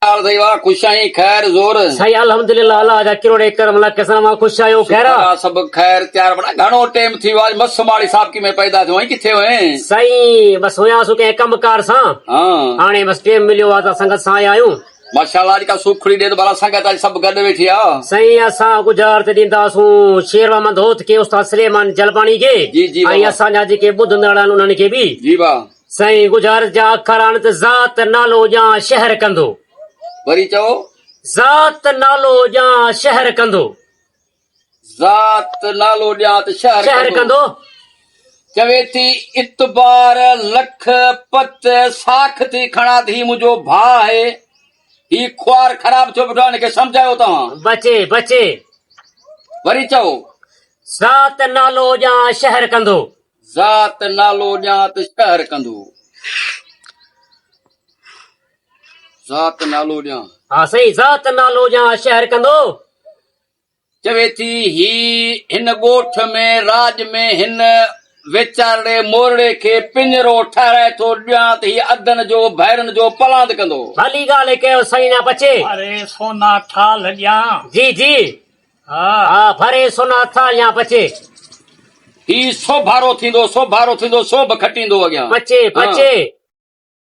حال اٿئي واھ خوش آهين خير زور. سائين الحمدلله الله جا ڪروڙين ڪرم لک سان مان خوش آهيون خير آ. شڪر آ سڀ خير تيار بڙا گهڻو ٽيم ٿي ويو آ اڄ مس ماڙي صاحب ڪي ۾ پيدا ٿيو آهين ڪٿي هئين. سائين بس هياسون ڪنهن ڪم ڪار سان ها. هاڻي بس ٽيم مليو آ ته سنگت سان آيا آهيون. ماشاءالله اڄ ڪا سوکڙي ڏي ته ڀلا سنگت اڄ سڀ گڏ ويٺي آ. سائين اسان ڳجهارت ڏينداسون شير محمد هوت کي استاد سليمان جلباڻي کي جي جي ۽ بابا. اسان جا جيڪي ٻڌندڙ آهن انهن کي به. جي با. سائين ڳجهارت جا اکر آهن ته ذات نالو ڄان شهر ڪندو. وري چئو. ذات نالو ڄان شهر ڪندو. ذات نالو ڏيان ته شهر شهر ڪندو. چوي ٿي اتبار لک پت ساک ٿي کڻان ته هي منهنجو ڀاء آهي هي خوار خراب ٿيو بيٺو آهي هن کي سمجهايو توهان. بچي بچي. وري چئو. ذات نالو ڏيان شهر ڪندو. ذات نالو ڏيان ته شهر ڪندو. ذات نالو ڏيان. ها سائين ذات نالو ڏيان شهر ڪندو. چوي ٿي، هي هن ڳوٺ ۾ راڄ ۾ هن ويچارڙي مورڙي کي پڃرو ٺهرائي ٿو ڏيان ته هي ادن جو ڀائرن جو پلاند ڪندو. ڀلي ڳالهه ڪيو سائين نه پچي. ڀري سونا ٿالهه ڏيان. جي جي. ها. ها ڀري سونا ٿالهه ڏيان پچي. هي سوڀارو ٿيندو سوڀارو ٿيندو سوڀ کٽيندو اڳيان. پچي پچي.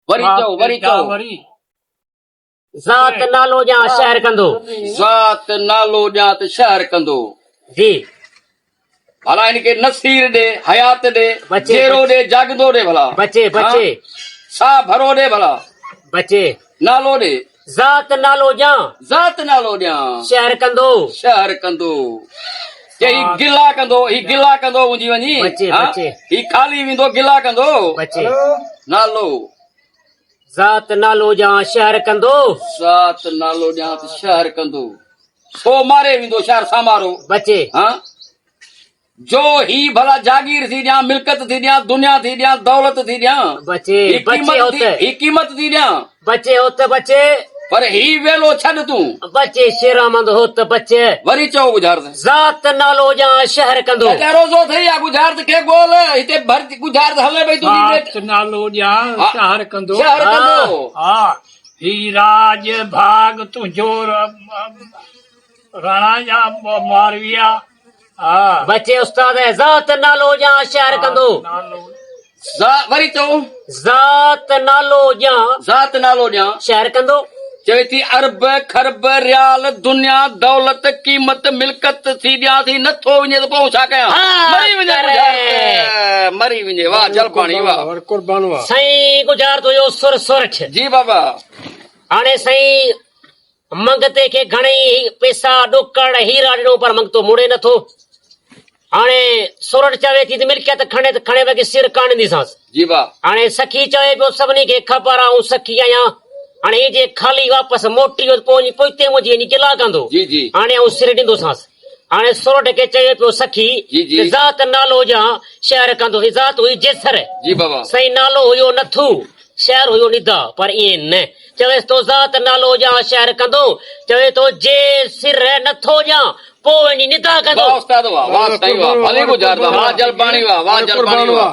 وري چئو وري چئو. ذات نالو ڏيان شهر ڪندو. ذات نالو ڏيان ته شهر ڪندو. جي. ڀلا هن کي نصير ڏي، حيات ڏي، جيئرو ڏي، جاڳندو ڏي ڀلا. بچي بچي. ساهه ڀرو ڏي ڀلا. بچي. نالو ڏي. ذات نالو ڏيان. ذات نالو ڏيان. شهر ڪندو. شهر ڪندو. چي هي گلا ڪندو، هي گلا ڪندو منهنجي وڃي. بچي بچي. هي خالي ويندو گلا ڪندو. بچي. نالو. ذات نالو ڄان شهر ڪندو. ذات نالو ڄان ته شهر ڪندو. سو ماري ويندو شهر سامارو. بچي. ها جو هي ڀلا جاگير ٿي ڏيان، ملڪت ٿي ڏيان، دنيا ٿي ڏيان، دولت ٿي ڏيان. بچي هي بچي قيمت هوت. ٿي هي قيمت ٿي ڏيان. بچي هوت بچي. پر هي ويلو ڇڏ تون. بچي شيرامند هوت بچي. وري چئو ڳجهارت. ذات نالو ڄان شهر ڪندو. چاچا روزو اٿئي يا ڳجهارت کي ڳول هتي ڀر ڳجهارت هلي پئي تنهنجي ذات نالو ڄان شهر ڪندو. شهر ڪندو. ها هي راڄ ڀاڳ تنهنجو راڻا جا مارويا ها. بچي استاد ذات نالو ڄان شهر ڪندو. وري چئو. ذات نالو ڄان. ذات نالو ڄان. شهر ڪندو. چوي ٿي ارب، کرب، ريال، دنيا، دولت، قيمت، ملڪت ٿي ڏيان ٿي، نه ٿو وڃي ته پوء آئون ڇا ڪيان؟ مري وڃي ڳجهارت، مري وڃي، واهه جلپاڻي واهه. سائين ڳجهارت هيو سر سورٺ. جي بابا. هاڻي سائين منگتي کي گهڻئي پئسا، ڏوڪڙ، هيرا ڏنو پر منگتو مڙي نه ٿو. هاڻي سورٺ چوي ٿي ته ملڪيت کڻي ته کڻي باقي سر ڪانه ڏينديسانس. جي با. هاڻي سخي چوي پيو سڀني کي خبر آ آئون سخي آهيان. هاڻي هي جي خالي واپس موٽي ويو ته پوء وڃي پوئتي منهنجي وڃي گلا ڪندو. جي جي. هاڻي آئون سر ڏيندوسانس. هاڻي سورٺ کي چوي پيو سخي جي جي. ته ذات نالو ڄان شهر ڪندو. هي ذات هئي جيسر. جي بابا. سائين نالو هيو نٿو. شهر هيو ندا پر ائين نه. چويس ٿو ذات نالو ڄان شهر ڪندو، چوي ٿو جي سر نٿو ڄان پوء وڃي ندا ڪندو. واه استاد واه واه سائين واه ڀلي گذاردا واه جلباڻي واه واه جلباڻي واه.